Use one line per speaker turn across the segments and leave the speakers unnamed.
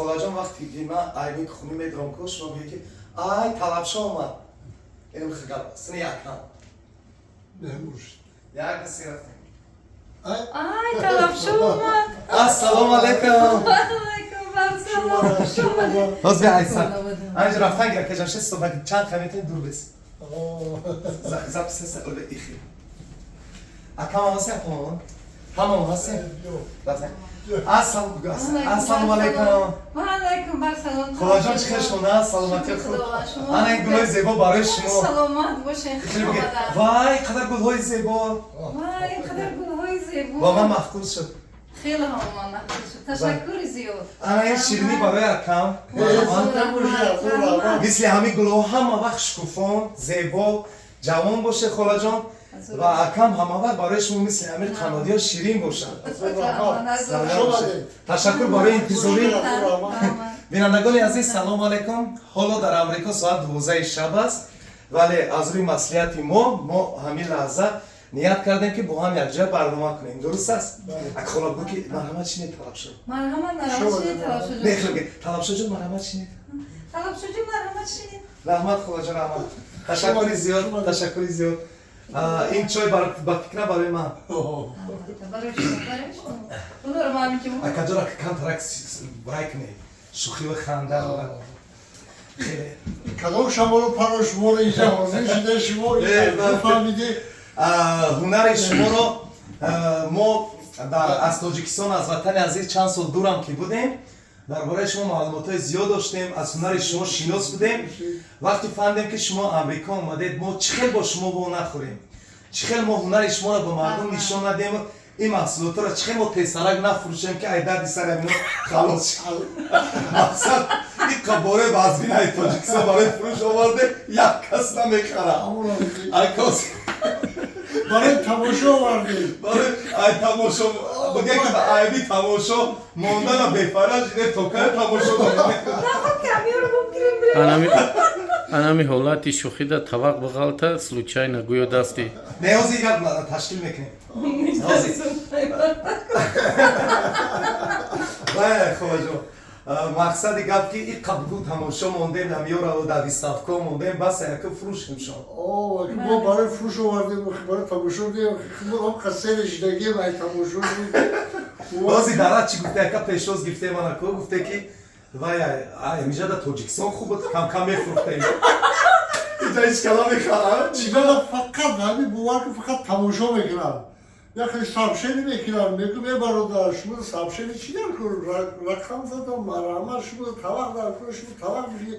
Холаҷон, вақте ки ман айби хунӣ медорам ку, шумо бигӯед, ки ай, Талабшо омад. Инам гап сини якам. Як си рафтем.
Ай, Талабшо омад.
Ассалому алайкум.
Алайкум ассалом.
Ҳозир айса анҷа рафтан гира каҷамше суҳбат чанд каметони дур бес. Запись ихи. Акамам ҳастем, апамон? Ҳамамон ҳастем? Рафтем. Ассалому алайкум.
Ва алайкум ассалом.
Холаҷон, чӣ хел шумо? На, саломатӣ хуб? Ана ин гулҳои зебо барои шумо.
Саломат бошед.
Хеле бигӯед. Вай, қадар гулҳои зебо.
Вай, қадар гулҳои зебо.
Ва ман маъқул шуд.
Хеле ҳамон маъқул шуд. Ташаккури зиёд.
Ана ин ширинӣ барои акам. Мисли ҳамин гулҳо ҳама вақт шукуфон, зебо, ҷавон боше, холаҷон, ва акам ҳама вақт барои шумо мисли ҳамин қаннодиҳо ширин бошанд. Ташаккур барои интизорӣ. Бинандагони азиз, салому алайкум. Ҳоло дар Амрико соат 12 шаб аст, вале аз рӯи маслиҳати мо ҳамин лаҳза ният кардем, ки бо ҳам якҷоя барнома кунем. Дуруст аст? Ак, хола, бигӯ, ки марҳамат, чинед, Талабшо.
Марҳамат, марҳамат, чинед, Талабшо.
Не, хеле бигӯ: Талабшоҷон, марҳамат, чинед.
Талабшоҷон, марҳамат, чинед.
Раҳмат, холаҷон, раҳмат, ташаккури зиёд, ташаккури зиёд. Ин чой ба фикра барои ман.
Барои шумо, барои шумо. Булар ман ки.
Акаҷон, ака, камтарак вай кунед, шӯхию ханда хеле.
Кадом шамолу паро шуморо инҷа ҳозир шуда, шумо фаҳмиде?
Ҳунари шуморо мо аз Тоҷикистон, аз ватани азиз чанд сол дурам ки будем, дар бораи шумо маълумотҳои зиёд доштем, аз ҳунари шумо шинос будем. Вақте фаҳмидем, ки шумо Амрико омадед, мо чӣ хел бо шумо во нахӯрем, чӣ хел мо ҳунари шуморо ба мардум нишон надем, ин маҳсулотро чӣ хел мо тезтарак нафурӯшем, ки ай дарди сари амино халос шад. Мақсад, иқа бораи вазбинаи Тоҷикистон барои фурӯш оварде, як кас намехарад. Акос.
Барои тамошо овардем.
Барои ай тамошо бигӯя, ки ба айби тамошо мондана бефараж иде, токара тамошо.
Анами ҳолати шӯхида тавақ бағалта случайно гӯё дасти.
Не, ҳозир гап ташкил мекунем. Вай, холаҷон, мақсади гап, ки иқа бугу тамошо мондем, намёраву дар выставка мондем, бас яка фурӯшем шон.
Мо барои фурӯш овардем, барои тамошо. Қасери шидагием, ай тамошо.
Бози дара чӣ гуфте, яка пешоз гирифте манако, гуфте, ки вай, амиҷа дар Тоҷикистон хуб буд, камкам мефурӯхтем, иҷа ҳеҷ кала мехарам.
Чигала фақат ҳамин, бовар кун, фақат тамошо мекунам. Яхе сообщение мекунам, мегӯм: «Е, бародар, шумо сообщение чӣ дар кор? Рақам задам, марҳамат, шумо тавақ дар кор, шумо тавақ бигӣ,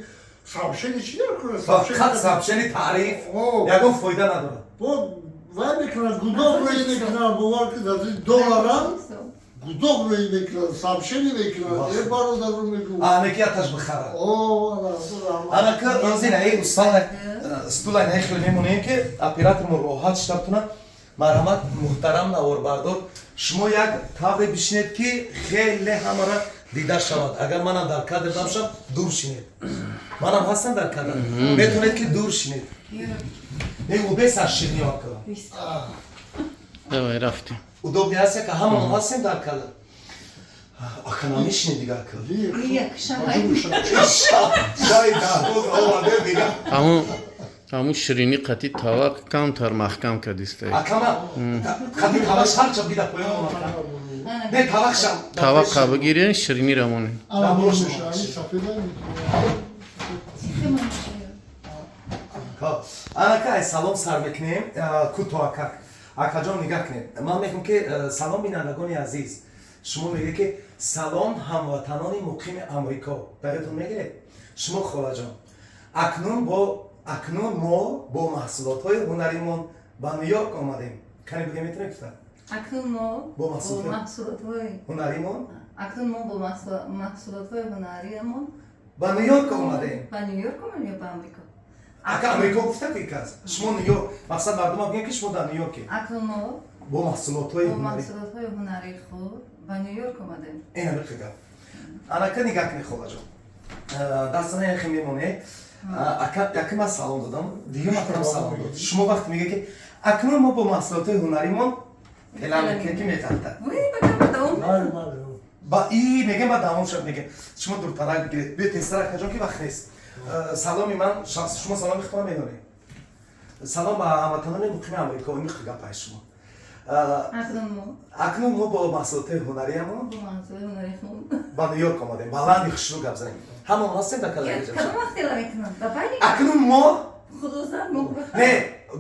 сообщение чӣ дар кор?»
Фақат сообщение, таъриф, ягон фоида надорад.
Вай мекунад, гудок рӯй мекунад, бовар кун, дар долларам гудок рӯй мекунад, сообщение мекунад. Е, бародару, мегӯм.
Анаки яташ бихара. Анака озин аи устала стула наи хеле мемонем, ки оператормон роҳат шида битонад. Марҳамат, муҳтарам наворбардор, шумо як тавре бишинед, ки хеле ҳамара дида шавад. Агар манам дар кадр набошам, дур шинед. Манам ҳастам дар кадр, метавонед, ки дур шинед. Не, убеса ширни акла.
Давай, рафтем.
Удобный ҳаст, ка ҳамамон ҳастем дар кадр. Ака, намешинед дига, ака.
Як шай.
Шай дароз оварде дига.
Ҳамун ширинӣ қати тавақ камтар маҳкам кардиста.
Акама қати тавақ ҳарча бида поён омад. Не, тавақшам.
Тавақа бигирен, ширинира монем.
На, бош.
Сафеда.
Анака, ай салом сар мекунем кӯтоҳ. Акак, акаҷон, нигаҳ кунед, ман мехоҳам, ки салом, бинандагони азиз, шумо мегӯед, ки салом, ҳамватанони муқими Амрико. Даретон мегиред шумо, холаҷон. Акнун мо бо маҳсулотҳои ҳунаримон ба Ню-Йорк омадем. Кане бигӯ, метавонед гуфта?
Акнун мо
бо маҳсулотҳои
маҳсулотҳои
ҳунаримон.
Акнун мо бо маҳсулотҳои ҳунариамон
ба Ню-Йорк омадем.
Ба Ню-Йорк омадем ё ба Амрико?
Ака, Амрико гуфта ки кас шумо Ню-Йорк, мақсад, мардума бигӯянд, ки шумо дар Ню-Йорке.
Акнун мо
бо маҳсулотҳои
бо
ҳунарӣ
маҳсулотҳои ҳунарии худ ба Ню-Йорк омадем.
Ина биқи гап. Анака, нигаҳ кунед, холаҷон, дастана яхе мемонед. Ака, яке ман салом додам, дигар ман салом дод. Шумо вақте мега, ки акнун мо бо маҳсулотҳои ҳунаримон, эълам мекунед, ки меғалтад.
Вой, ба кама давом.
Ба и мегем, ба давом шуд, мегем. Шумо дуртарак бигиред. Биё тезтар, акаҷон, ки вақт нест. Саломи ман, шумо саломи худтон медонед. Салом ба ҳамватанони муқими Амрико, ин гапаи шумо.
Акнун мо
Акнун мо бо маҳсулотҳои ҳунариямон
бо маҳсулоти ҳунарии худ
ба Ню-Йорк омадем. Баланди хушрӯ гап занем. Ҳамон ҳастем дар калаи.
Кадом вақт эла мекунам? Ба байни
Акнун мо
худозар мо
не,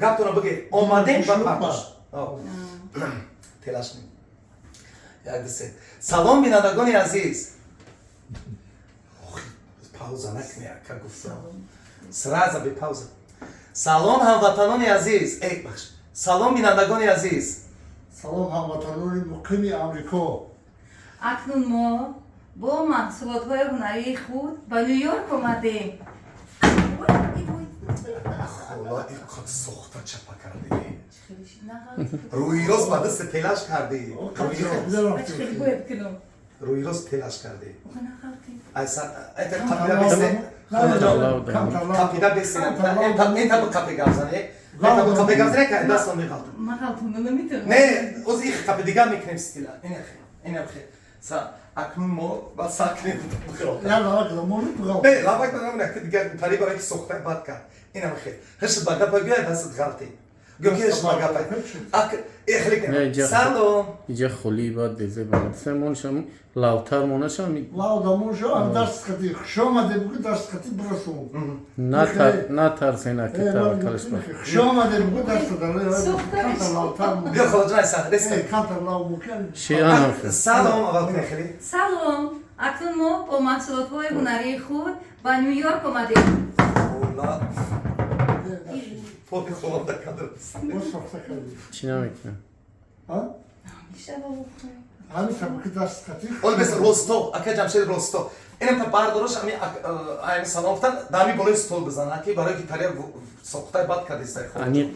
гаптонро бигед. Омадем ба
Хушрӯ.
Пардош. Телаш кунем. Як, ду, се. Салом, бинандагони азиз. Охи, пауза накунӣ, ака, гуфтам. Сразу бе пауза. Салом, ҳамватанони азиз. Эй, бахш. Салом, бинандагони азиз.
Салом, ҳамватанони муқими Амрико.
Акнун мо бо маҳсулотҳои ҳунарии худ ба Ню-Йорк омадем. Ой, ой,
Хола, ин қад сохта чапа кардӣ.
Хеле шид, нағалт.
Рӯи рост ба дасти телаш кардӣ. Рӯи рост.
Чӣ хеле бояд кунам?
Рӯи рост телаш кардӣ.
Охе, нағалтӣ.
Айса, это қапида бесте. Қапида бесте. Ин таб қапи гап зане. Ин таб қапи гап зане, ка дастон меғалтам.
Ман ғалтонда наметавонам.
Не, оз их қапи дигар мекунем стила. Ин ахе. Ин ахе. Са, акнун мо ба сар кунем.
Я лавак замони буғал.
Не, лавак намекунем, ки дигар тари барои ки сохта бад кард. Ин ахе. Ҳаш ба гапа гӯя, дастат ғалтӣ. Гӯ ки ҳаш ба гапа. Ак, эхлик.
Не,
Салом.
Иҷа холии бад безе баланд моншам, лавтар монашам.
Лав дамон шо, ам даст қати хуш омаде бугу, даст қати бирасон.
Натарсен, аки, таваккалаш ба.
Хуш омаде бугу, даст
Сохта.
Кантар лавтар.
Биё, холаҷон, айса, реста.
Кантар лав мумкин.
Шианам.
Салом, аввал кунем хеле.
Салом, акнун мо бо маҳсулотҳои ҳунарии худ ба Ню-Йорк омадем.
Хола. Пои холам да кадр.
Боз сохта кардӣ.
Чӣ намекунам?
А?
Мешава, охе.
Ҳамин табаки даст қати.
Ол бес росто, ака Ҷамшед, росто. Инам та бардорош ами ами салом гуфтан, дами болои стол бизан, аки, барои ки тария сохтаи бад кардистай холаҷон.
Аниқ.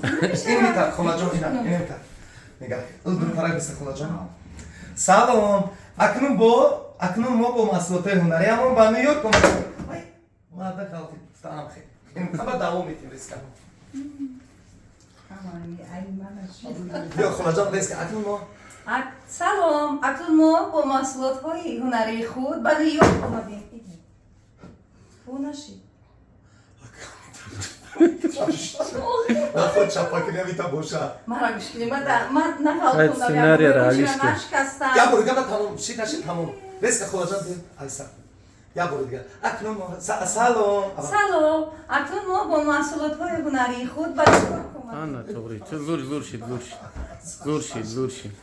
Ин митар, холаҷон, ина, ин митар. Нигаҳ. Ул дуртарак биста, холаҷон. Салом. Акнун мо бо маҳсулотҳои ҳунариамон ба Ню-Йорк омадем. Ай, марда ғалти гуфтаам хе. Ин қаба давом метим риска. Биё, холаҷон, риска. Акнун мо
Салом, акнун мо бо маҳсулотҳои ҳунарии худ ба Ню-Йорк омадем. Бо нашид.
Наход чапа кунем ита боша.
Мара гӯш кунем, ман
Хайд, сценарийро алиш кун.
нашикастам.
Я бори дигар, тамом, шид нашид, тамом. Резко, холаҷон, биё, айса. Я бори дигар. Акнун мо салом.
Салом, акнун мо бо маҳсулотҳои ҳунарии худ ба Ню-Йорк омадем.
Ана, тоғри, ту зур, зур шид, зур шид, зур шид, зур шид.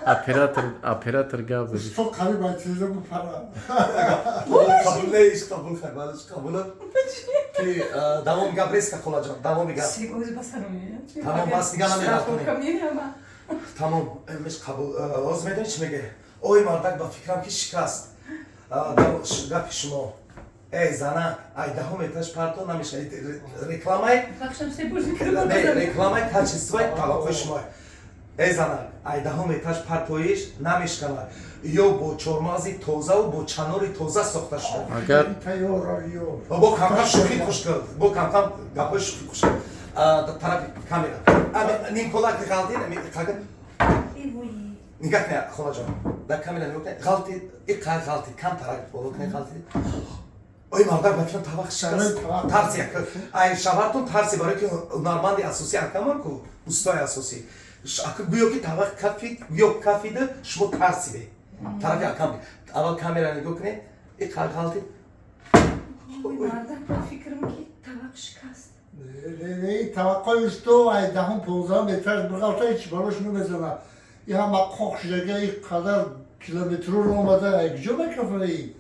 Оператор, оператор гап зади.
Усто қариб ай теза бупара.
Қабул неиш, қабул хай, балеш қабул. Ки давом гап, резко, холаҷон, давоми гап. Тамом, бас, дигар намеғалтонем. Тамом, меш қабул. Ҳозир медонӣ чӣ меге? Ой, мардак, ба фикрам ки шикаст. Гапи шумо. Эй, занак, ай даҳум этаж парто намешавад. Рекламаи не, рекламаи качествои талабҳои шумо. Эй, занак, ай даҳум этаж партоиш намешканад. Ё бо чормағзи тозаву бо чанори тоза сохта шуда.
Агар
Тайёра ё.
Ва бо камкам шӯхӣ хуш кард. Бо камкам гапҳои шӯхӣ хуш кард. Тарафи камера. Ами нимколак ғалтид, ами қага нигаҳ кунед, холаҷон. Дар камера нигоҳ кунед. Ғалтид, иқа ғалтид, кам тарак боло кунед, ғалтид. Ой, мардак, ба фикрам тавақ шикаст.
Тавақ.
Тарси як. Ай шавҳартон тарси, барои ки ҳунарманди асосӣ акамон ку, устои асосӣ. Ака гӯё ки тавақ кафид, гӯё кафида, шумо тарсиде. Тарафи акам. Аввал камера нигоҳ кунед, иқа ғалтид.
Мардак, ба фикрам ки тавақ шикаст.
Не, не, таваққои усто ай даҳум 15 метраш биғалта, ҳеч барош намезана. И ҳама қоқ шудага, и қадар километрро омада, ай куҷо мекафа и?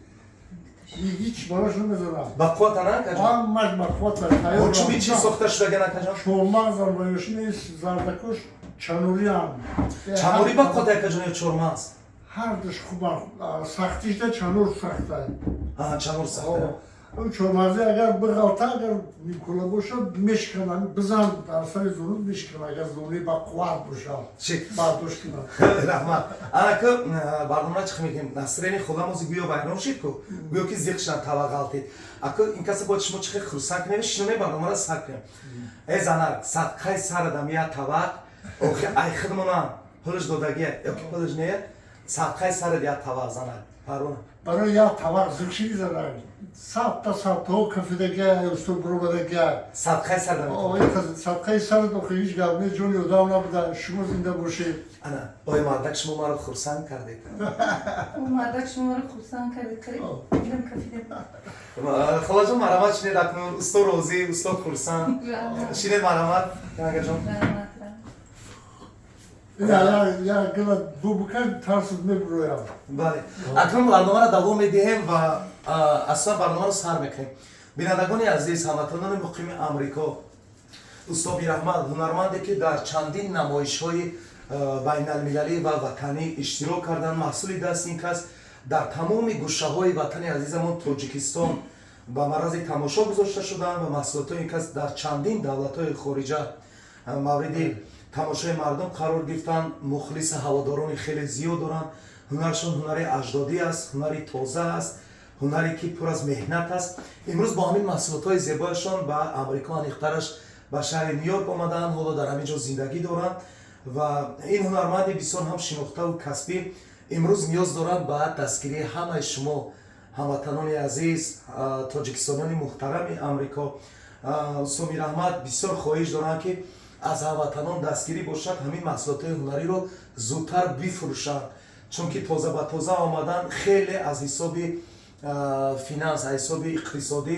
Ҳеч барош намезана.
Ба қувват ана, акаҷон?
Ҳамаш ба қувват.
Бо чӯби чӣ сохта шудаган, акаҷон?
Чормағзам ва ёшини зардакош чанориам.
Чанорӣ ба қувват, акаҷон, ё чормағз?
Ҳардуш хуба, сахтишда чанор сахта.
Ҳа, чанор сахта.
Он чормағзи агар биғалта, агар нимкула бошад, мешкана, бизан дар сари зону, мешкана, агар зони ба қувват бошад.
Шик.
Бардошт кунад.
Раҳмат. Анака барнома чӣ мекунем? Настроени холамози гӯё вайрон шид ку, гӯё ки зиқ шудан, тава ғалтид. Ака, ин каса бояд шумо чӣ хел хурсанд кунем, шиноме барномаро сар кунем. Э, занак, садқаи сарадам я тавақ, охи ай хидмонам пулш додагия ё ки пулш не. Садқаи сарат як тавақ занад, Парвона.
Барои як тавақ зиқ шиди занад. Садта садтаҳо кафидага, устод буромадага.
Садқаи сар
О, ин садқаи сарат охи ҳеҷ гап не, ҷони одам набуда, шумо зинда бошед.
Ана, ой мардак, шумо маро хурсанд кардед.
О, мардак, шуморо хурсанд кардед, қариб дилам кафида.
Холаҷон, марҳамат, шинед акнун. Усто розӣ, усто хурсанд. Шинед, марҳамат, янгаҷон.
Раҳмат, раҳмат.
Як гила бу бикард, тарсут мебуроям.
Бале, акнун барномаро давом медиҳем ва аслан барномаро сар мекунем. Бинандагони азиз, ҳамватанони муқими Амрико, усто Мираҳмад ҳунарманде, ки дар чандин намоишҳои байналмилалӣ ва ватанӣ иштирок карданд, маҳсули дасти ин кас дар тамоми гӯшаҳои ватани азизамон Тоҷикистон ба маррази тамошо гузошта шуданд ва маҳсулотҳои ин кас дар чандин давлатҳои хориҷа мавриди тамошои мардум қарор гирифтанд. Мухлиси ҳаводорони хеле зиёд доранд. Ҳунаршон ҳунари аҷдодӣ аст, ҳунари тоза аст, ҳунаре ки пур аз меҳнат аст. Имрӯз бо ҳамин маҳсулотҳои зебояшон ба Амрико, аниқтараш ба шаҳри Ню-Йорк омадаанд. Ҳоло дар ҳамин ҷо зиндагӣ доранд ва ин ҳунарманди бисёр ҳам шинохтаву касбӣ имрӯз ниёз доранд ба дастгирии ҳамаи шумо, ҳамватанони азиз, тоҷикистониёни муҳтарами Амрико. Усто Мираҳмад бисёр хоҳиш доранд, ки аз ҳамватанон дастгирӣ бошад, ҳамин маҳсулотҳои ҳунариро зудтар бифурӯшанд, чунки тоза ба тоза омадан хеле аз ҳисоби финанс, аз ҳисоби иқтисодӣ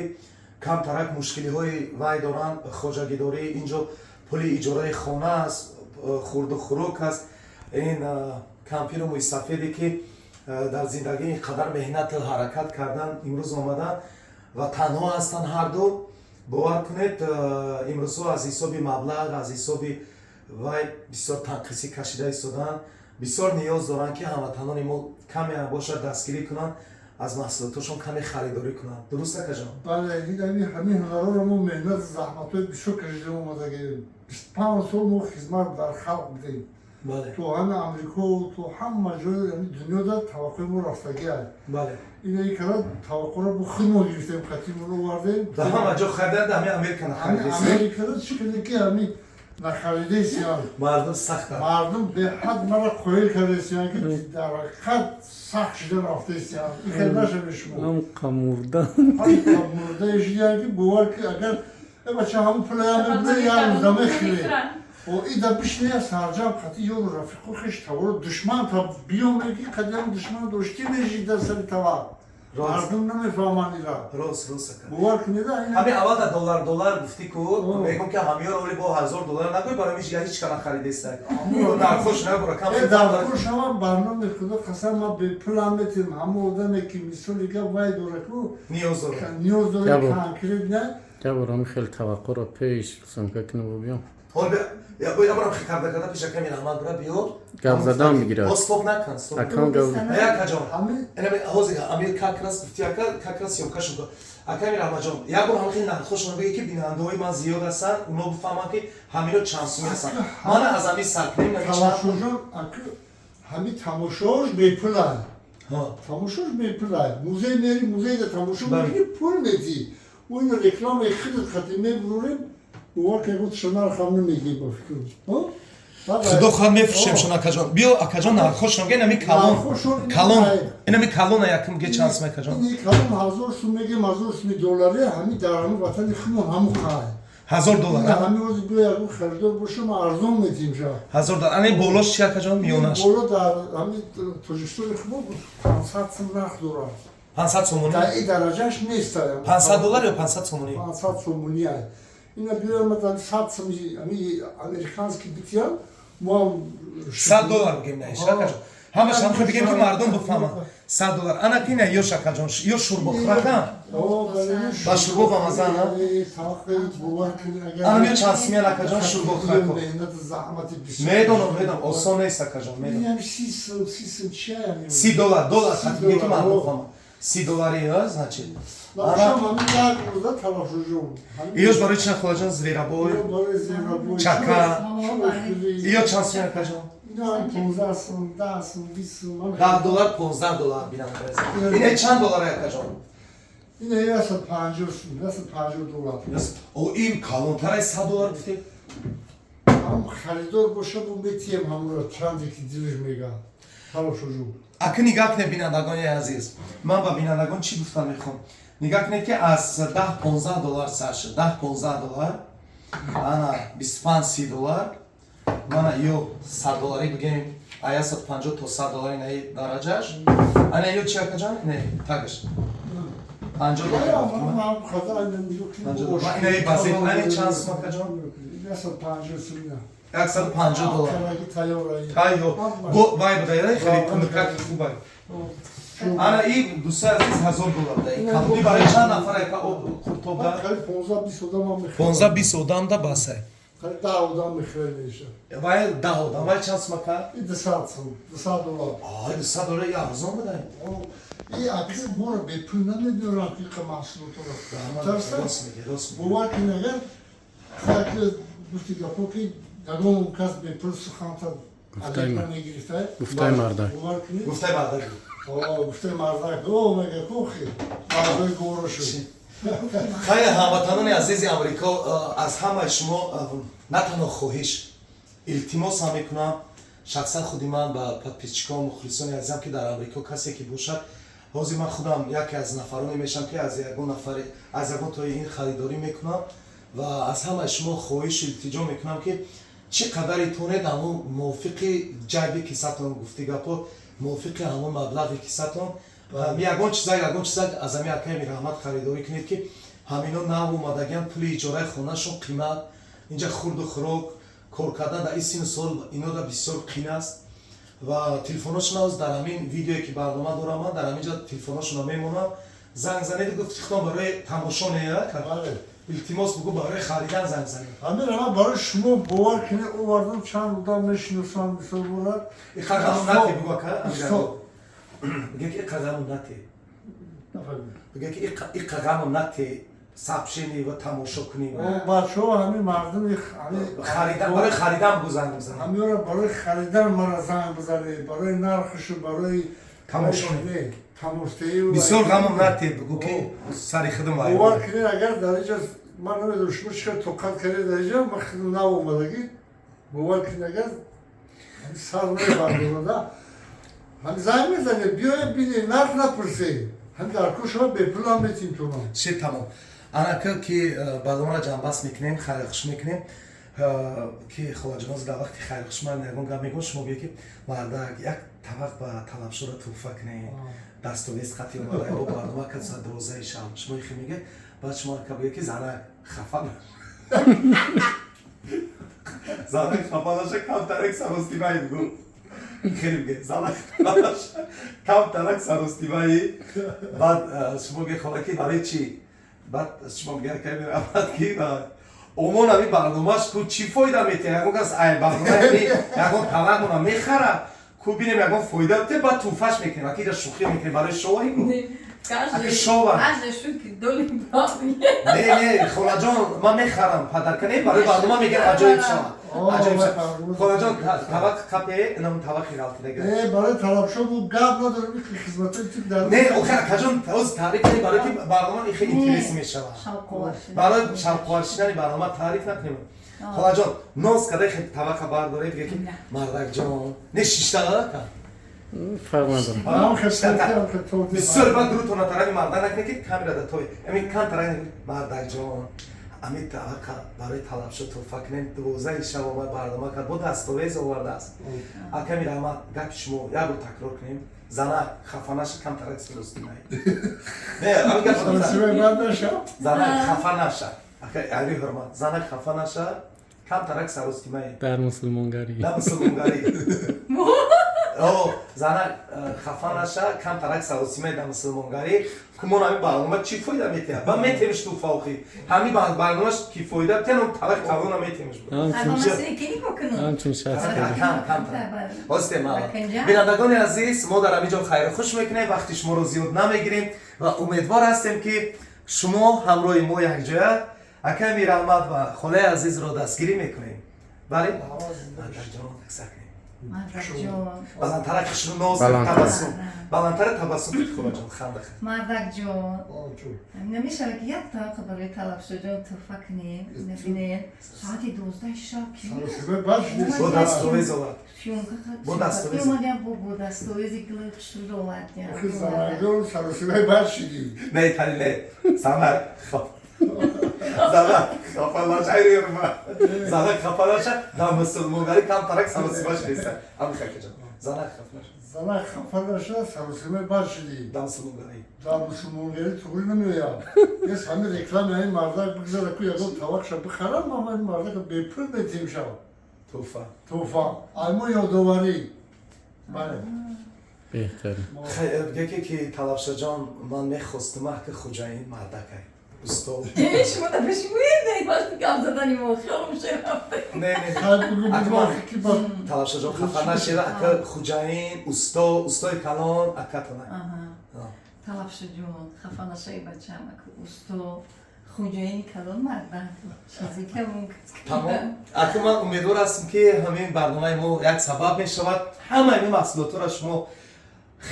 камтарак мушкилиҳои вай доранд. Хоҷагидорӣ инҷо пули иҷораи хона аст, хурду хӯрок аст. Ин кампиру мӯйсафеде, ки дар зиндагӣ ин қадар меҳнату ҳаракат кардан, имрӯз омаданд ва танҳо ҳастанд ҳарду. Бовар кунед, имрӯзҳо аз ҳисоби маблағ, аз ҳисоби вай бисёр танқисӣ кашида истодаанд. Бисёр ниёз доранд, ки ҳамватанони мо каме ҳам бошад дастгирӣ кунанд, аз маҳсулоташон каме харидорӣ кунанд. Дуруст, акаҷон?
Бале, ин ҳамин ҳунарҳоро мо меҳнат, заҳматҳои бисёр кашида омадагием. 25 сол мо хизмат дар халқ будем. То ҳами Амрико, то ҳама ҷои ҳами дунёда таваққӯи мо рафтагиа. Ина икара таваққӯро бо худ мо гирифтем, қатимон овардем.
Дар ҳама ҷо хариданд, ҳами Америка
ҳами
нахаридест.
Америкада чӣ каде ки ҳами нахаридесиян.
Мардум сахтанд.
Мардум беҳад мара қоил кардесиян, ки дар ҳақиқат сахт шида рафтесиян. Ин хел нашаве шумо.
Ҳам қамурда.
Мурдае шидиян, ки бовар ки агар э бача ҳамун пулаям мебуда, як рӯза мехӯре. О, ида бишне, сарҷам қати ёру рафиқу хеш таворо душман та биём, меги қадиам душман доштӣ мешид дар сари тавар. Мардум намефаҳманд ира.
Рост, рост, ака.
Бовар кунеда ина.
Ҳамин аввал дар доллар доллар гуфтӣ ку, мегӯм, ки ҳамиёро оли бо 1000 доллар нагӯй, барои ҳеҷ ҳеҷ ка нахаридеста. Нархош набура кам.
Э, дархош ҳама барноме, худо қасам, ма бепулам метем. Ҳама одаме ки мисоли гап вай дора ку,
ниёз дорад.
Ниёз дора,
Ябо.
конкретно.
Ябор ҳами хел таваққӯро пеш съёмка кунем, биём.
Ҳол я барам хи карда карда пеш аками Раҳмат бура биё.
Гап задан мегирад.
О, стоп накун, стоп.
Акам гап.
Э, акаҷон.
Ҳамин.
Инами ҳозир амир как раз гуфти, ака, как раз съёмка шуд. Аками Раҳматҷон, як бор ҳамин хел нархошон бигӣ, ки бинандаҳои ман зиёд ҳастанд, уно бифаҳманд, ки ҳамино чанд суми ҳастанд. Мана аз ҳамин сар кунем, нами чанд.
Тамошоҷон, аку ҳамин тамошош бепулай.
Ҳа.
Тамошош бепулай. Музей мери, музейда тамошо мекунӣ, пул медиҳӣ. Мо ина рекламаи худат хати мебурорем, бовар ки ягон тиша нархам намегӣ, ба фикр.
Худо хоҳад, мефурӯшем шон, акаҷон. Биё, акаҷон, нархошон ге, инами калон.
Нархошон
Калон. Инами калона якум ге чанд суми, акаҷон?
Ини калон 1000 сум мегем, 1000 суми доллари, ҳами дар ҳами ватани худмон ҳамун хай.
1000 доллар.
Ина ҳами ози биё, ягон харидор боша, ма арзон метиҳем ша.
1000 доллар. Ани болош чи, акаҷон, миёнаш?
Боло дар ҳами Тоҷикистони худмон 500 сум нарх дорад.
500 сомонӣ?
Дар ин дараҷаш нест.
500 доллар ё 500 сомонӣ?
500 сомонӣ ай. Ина биёям 100 суми ҳами американский битиям, мо ҳам.
100 доллар бигем, наиш, акаҷон. Ҳамаш ҳам бигем, ки мардум бифаҳманд. 100 доллар. Ана ки ина ёш, акаҷон, ё шурбохӯрака? Ба шурбо ба маза, на? Ана миё чанд сумиян, акаҷон, шурбохӯрако? Медонам, медонам, осон нест, акаҷон, медонам. 30 доллар, доллар хати бигем, ки мардум фаҳманд. 30 доллари, значит. Иёш барои чи, холаҷон, зверобой, чака? Иё чанд сумия, акаҷон? 10 доллар, 15 доллар, бинанда. Ина чанд доллар, акаҷон?
Ина 150 сум, 150 доллар.
О, ин калонтараи 100 доллар гуфтем.
Ҳам харидор боша, мо метиҳем ҳамонро, чанде ки дилш мега. Талабшоҷон.
Аки, нигаҳ кунед, бинандагони азиз, ман ба бинандагон чӣ гуфтан мехоҳам. Нигаҳ кунед, ки аз 10-15 доллар сар шуд, 10-15 доллар, ана 25-30 доллар, мана ё 100 долларӣ бигем, а 150 то 100 доллари, наи дараҷаш. Ана ё чи, акаҷон? Не, тагаш 50 доллар. Инаи базет, ани чанд сум, акаҷон? 150 доллар. Тайёр вай буда, хеле тунукаки хубай. Ана и, дӯстои азиз, 1000 доллар буда. Калони барои чанд нафар қуртобда? 15-20 одам да басай. Вай 10 одам, вай чанд сум, ака? Ай, 200 доллар арзон буда.
И аки моро бепул намебиёранд иқа маҳсулотро. Бовар кун, агар гуфти гапо ки ягон кас бепул суханта мегирифта.
Гуфтаи мардак.
Гуфтаи мардак.
Гуфтаи мардак, о, мега кухи мардои горо шуд.
Хайр, ҳамватанони азизи Амрико, аз ҳамаи шумо на танҳо хоҳиш, илтимос ҳам мекунам, шахсан худи ман ба подписчикон, мухлисони азизам, ки дар Амрико касе ки бошад. Ҳозир ман худам яке аз нафароне мешавам, ки аз ягон нафаре, аз ягон тои ин харидорӣ мекунам ва аз ҳамаи шумо хоҳишу илтиҷо мекунам, ки чӣ қадаре тонед, ҳамон мувофиқи ҷайби кисатон, гуфти гапо, мувофиқи ҳамон маблағи кисатон, ягон чизак, ягон чизак аз ҳами акаи Мираҳмад харидорӣ кунед, ки ҳамино нав омадагиан, пули иҷораи хонашон қимат, инҷа хурду хӯрок, кор кардан дар ин сину сол инода бисёр қин аст. Ва телефоношон ҳоз дар ҳамин видеое ки барнома дорам, ман дар ҳамин ҷо телефоношонро мемонам, занг занед. Гуфти худам, барои тамошо не, илтимос, бугӯ, барои харидан занг занед.
Ҳамин ама барои шумо, бовар кунед, овардам, чанд одам мешиносам, мисол бурад.
Иқағамон нате, бугӯ, ака, бигӯ ки иқағамон нате, бигӯ ки иқағамон нате, сообщение ва тамошо кунем.
Бачаҳо, ҳамин мардуми
барои харидан бугӯ, занг бизанед.
Ҳамиёра барои харидан мара занг бизанед, барои нархишу, барои
тамошо.
Тамошои.
Бисёр ғамон нате, бугӯ ки сари худам.
Бовар кунед, агар дар инҷа ман намедонам, шумо чӣ қадр тоқат кардед дар инҷа, ман худам нав омадагӣ, бовар кунед, агар сар намебардорада, ҳами занг мезанед, биёед, бинед, нарх напурсед, ҳами дар ку шумо бепул ҳам метим тунам.
Ши, тамом. Анака ки барномаро ҷамъбаст мекунем, хайрхуш мекунем, ки холаҷоноз дар вақти хайрхуш ман ягон гап мегӯм, шумо гӯед, ки мардак, як тавақ ба талабшура туҳфа кунем, дастовез хати омада бо барнома кад соат 12-и шаб, шумо ихе мегӯед. Баъд шумо ака бигӯед, ки занак хафа, занак хафа наша, камтарак саростимаи, бигӯ, хеле бигӯед, занак хафа наша, камтарак саростимаи. Баъд шумо гӯед, хола, ки барои чӣ? Баъд шумо мегӯяд, ка меравад, ки омон ами барномаш ку чӣ фоида метиҳад? Ягон кас ай барнома ягон талабона мехарад ку, бинем, ягон фоида те, баъд туҳфаш мекунем. Аки иҷа шӯхӣ мекунем барои шоҳи ку. Аки шова. Не, не, холаҷон, ман мехарам падарка, не, барои барнома мегӯям, аҷоиб шава, аҷоиб шава. Холаҷон, тавақ капе, инам тавақи ғалтидага.
Не, барои талабшо бу гап надорам, хизматои тип дар.
Не, охи, акаҷон, оз таъриф кунем, барои ки барнома хеле интерес мешавад, барои шавқовар шидани барнома таъриф накунем. Холаҷон, ноз када хел тавақа бардоред, бигӯ, ки мардакҷон, не, шишта ака.
Фарқ надорам.
Бисёр баъд рӯтона тарафи марда накунед, ки камера да той ами кам тараф. Мардакҷон, ами тавақа барои талабшо туҳфа кунем, 12-и шаб омад, барнома кард, бо дастовез овардааст. Аками раҳмат, гапи шумо як бор такрор кунем: занак хафа наша, камтарак сиростимай. Не, ами гап, занак хафа наша, ака, ҳурмат, занак хафа наша, камтарак саростимай.
Дар мусулмонгарӣ.
Дар мусулмонгарӣ. О, занак хафа наша, камтарак саросимаи дар мусулмонгарӣ. Кумон ҳами барнома чӣ фоида метиҳад? Ба метемиш туҳфа, охи ҳами барномаш ки фоида тиҳад, он тавақ калона метемиш.
Ҳамчун шахс.
Бинандагони азиз, мо дар ҳамин ҷо хайру хуш мекунем, вақти шуморо зиёд намегирем ва умедвор ҳастем, ки шумо ҳамроҳи мо якҷоя акаи Мираҳмад ва холаи азизро дастгирӣ мекунем. Бале, ҷон.
Мардакҷон.
Баландтара, хушрӯ, ноз,
Баландтара.
табассум, баландтара, табассум кунед, холаҷон, ханда.
Мардакҷон.
Чун.
Намешавад ки як таваққа барои Талабшоҷон туҳфа кунем? Набинем, соати 12 шаб ки
Саросима бад шудест.
Бо дастовез овард. Бо дастовез.
Омадям, бо дастовези гули хушрӯ овардям.
Охи, занакҷон, саросимаи бад шидӣ.
Не, тари не, занак хаф, занак хафа наша, занак хафа наша. Дар мусулмонгарӣ камтарак саросимаш неста, амихакаҷон, занак хафа наша.
Занак хафа наша, саросимаи бад шидӣ.
Дар мусулмонгарӣ.
Дар мусулмонгарӣ туғри намеояд. Ес, ҳамин реклама ҳамин мардак бигзара, ку ягон тавақша бихарам, ман ҳамин мардака бепул метиҳим шав.
Туҳфа.
Туҳфа аймо, ёдоварӣ, бале.
Беҳтарин.
Бигӯ ки Талабшаҷон, ман мехостум, ки хуҷаин мардакай устод.
Шумо да пеши муед, вақти гап задани мо хиёлам шерафта.
Не, не.
Хай, бугу,
Акмал.
бугу, ки ба
Талабшаҷон, хафа нашера, ака хуҷаин, усто, устои калон акатона.
Талабшоҷон, хафа нашаи, бачам, аку усто, хуҷаини калон мардак чизе камон.
Тамом, ака, ман умедвор ҳастам, ки ҳамин барномаи мо як сабаб мешавад, ҳамаи ин маҳсулотҳоро шумо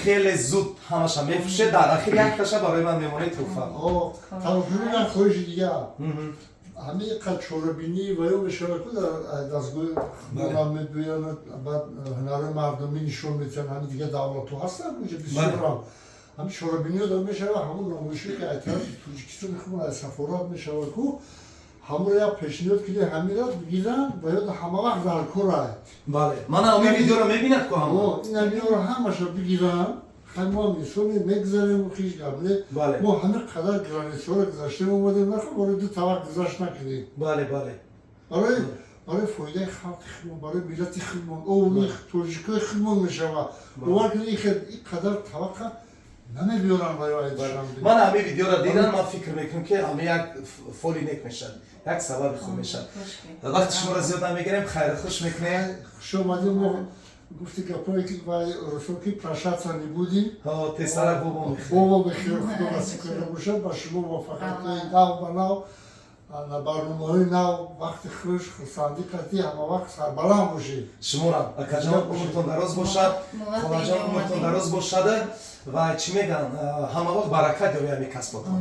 хеле зуд ҳамаша мефурӯшед, дар ахир якташа барои ман мемонед туҳфа.
Талабшоҷон, як хоҳиши дигар. Ҳамин қад чорабинӣ ва ё мешавад ку, дар дастгоҳи худонам мебиёянд, баъд ҳунарҳои мардумӣ нишон медиҳанд, ҳамин дигар давлатҳо ҳастанд, куҷа бисёрам ҳамин чорабиниҳо дар мешавад, ҳамон намоишҳое ки аз тарафи Тоҷикистони худмон, аз сафорат мешавад ку, ҳамонро як пешниҳод кунед, ҳамира бигиранд ва ё ҳама вақт дар корай.
Бале, мана ҳамин видеоро мебинад ку ҳама.
Ин ҳаминро ҳамаша бигиранд. Хай, мо ҳам инсоне, мегузарем, ҳеҷ гап не. Мо ҳамин қадар границаҳоро гузаштем, омадем, нахо барои ду тавақ гузашт накунем.
бале бале
Барои фоидаи халқи худмон, барои миллати худмон, обрӯи тоҷикои худмон мешавад. Бовар кунед, ин қадар таваққа намебиёранд ва ё ай Душанбе.
Ман ҳамин видеоро дидам, ман фикр мекунам, ки ҳамин як фоли нек мешавад, як сабаби хуб мешавад. Вақти шуморо зиёд намегирем, хайру хуш мекунем.
Хуш омадем. Мо гуфти гапое ки вай русо ки прощаться не будем.
Тезтара бобо мехӯрем.
Бобо бехир, худо насиб карда бошад ба шумо муваффақиятҳои нав ба нав, на барномаҳои нав, вақти хуш, хурсандӣ қатӣ, ҳама вақт сарбаланд бошед.
Шуморам, акаҷон, умртон дароз бошад, холаҷон, умртон дароз бошад ва чӣ мегӯянд, ҳама вақт баракат ёбед ҳамин касботон.